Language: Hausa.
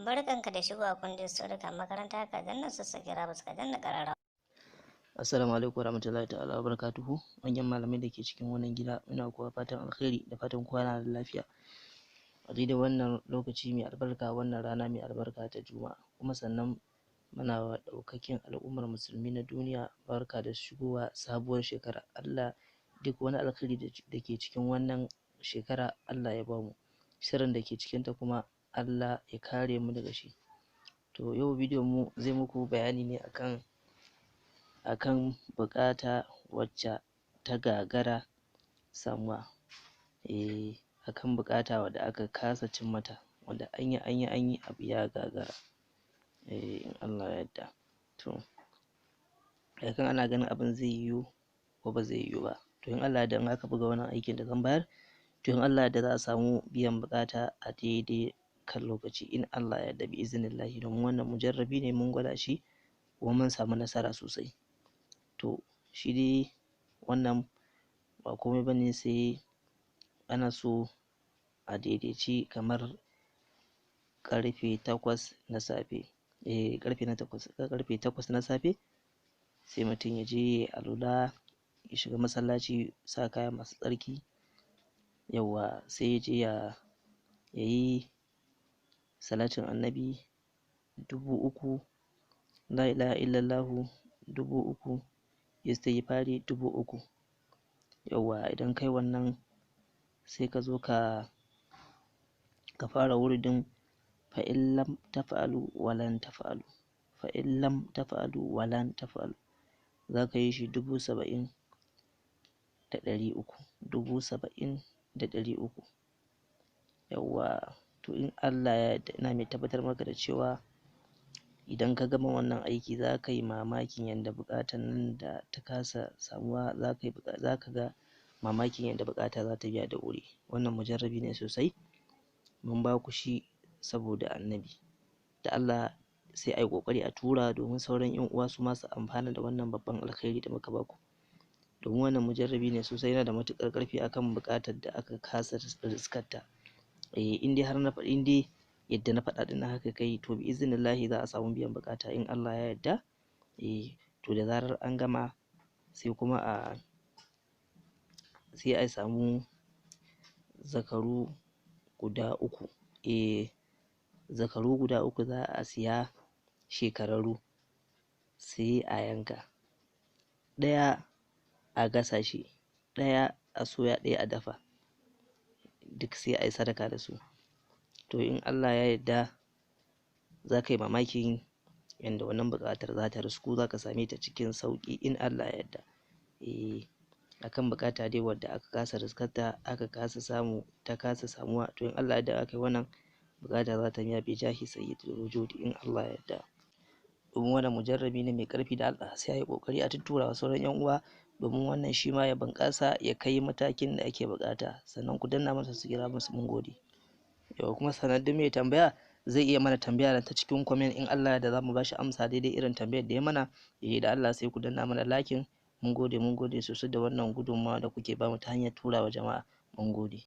Barkanka da shigowa kundin sirrika makaranta, ka danna subscribe ka danna ƙararrawa. Assalamu alaikum warahmatullahi ta'ala wabarakatuhu. Manyan malamai da ke cikin wannan gida, ina kuwa fatan alkhairi da fatan kowa na da lafiya. A daidai wannan lokaci mai albarka, wannan rana mai albarka ta Juma'a, kuma sannan muna wa ɗaukakin al'ummar musulmi na duniya barka da shigowa sabuwar shekara. Allah, duk wani alkhairi da ke cikin wannan shekara Allah ya bamu, sharrin da ke cikinta kuma Allah ya kare mu daga shi. To yau bidiyon mu zai muku bayani ne akan buƙata wacce ta gagara samuwa, akan buƙata wadda aka kasa cin mata, wanda anyi anyi anyi abu ya gagara, in Allah ya yarda. To akan ana ganin abin zai yiwu ko ba zai yiwu ba, to in Allah ya yarda in aka buga wannan aikin da zan bayar, to in Allah ya yarda za a samu biyan buƙata a daidai kan lokaci, in Allah ya yarda, bi iznillahi. Domin wannan mujarrabi ne, mun gwada shi kuma mun samu nasara sosai. To shi dai wannan ba komai bane, sai ana so a daidaici kamar ƙarfe 8 na safe, ƙarfe na takwas, ƙarfe 8 na safe, sai mutum ya je yayi alwala, ya shiga masallaci, sa kaya masu tsarki, yawwa, sai ya je ya yi salatin annabi 3000, la ilaha illallahu 3000, istighfari 3000. Yawwa, idan kai wannan sai ka zo ka fara wuridin fa in lam taf'alu walan taf'alu, fa in lam taf'alu walan taf'alu, za ka yi shi 70,300, 70,300. Yawwa, to in Allah ya yarda ina mai tabbatar maka da cewa idan ka gama wannan aiki za ka yi mamakin yanda buƙatan nan da ta kasa samuwa, za ka ga mamakin yanda buƙata za ta biya da wuri. Wannan mujarrabi ne sosai, mun ba ku shi saboda annabi. Da Allah sai a yi ƙoƙari a tura domin sauran ƴan uwa su ma su amfana da wannan babban alkhairi da muka ba ku. Domin wannan mujarrabi ne sosai, yana da matuƙar ƙarfi akan buƙatar da aka kasa riskarta. In dai har na faɗi, in dai yadda na faɗa ɗin nan haka kai, to bi iznillahi za a samu biyan buƙata in Allah ya yarda. To da zarar an gama sai kuma sai a samu zakaru guda 3, zakaru guda 3 za a siya shekararru, sai a yanka ɗaya, a gasa shi, ɗaya a soya, ɗaya a dafa, duk sai a yi sadaka da su. To in Allah ya yarda za ka yi mamakin yanda wannan buƙatar za ta risku, za ka same ta cikin sauƙi in Allah ya yarda. Akan buƙata dai wadda aka kasa riskarta, aka kasa samu, ta kasa samuwa, to in Allah ya yarda aka yi wannan buƙata za ta biya bi jahi sayyidil wujudi in Allah ya yarda. Domin wannan mujarrabi ne mai ƙarfi, da Allah sai a yi ƙoƙari a tuttura wa sauran ƴan uwa domin wannan shi ma ya bunƙasa ya kai matakin da ake buƙata. Sannan ku danna masa subscribe, mun gode. Yau kuma sannan duk mai tambaya zai iya mana tambaya ta cikin comment, in Allah ya yarda za mu ba shi amsa daidai irin tambayar da ya mana. Da Allah sai ku danna mana liking. Mun gode, mun gode sosai da wannan gudunmawa da kuke bamu ta hanyar tura wa jama'a. Mun gode.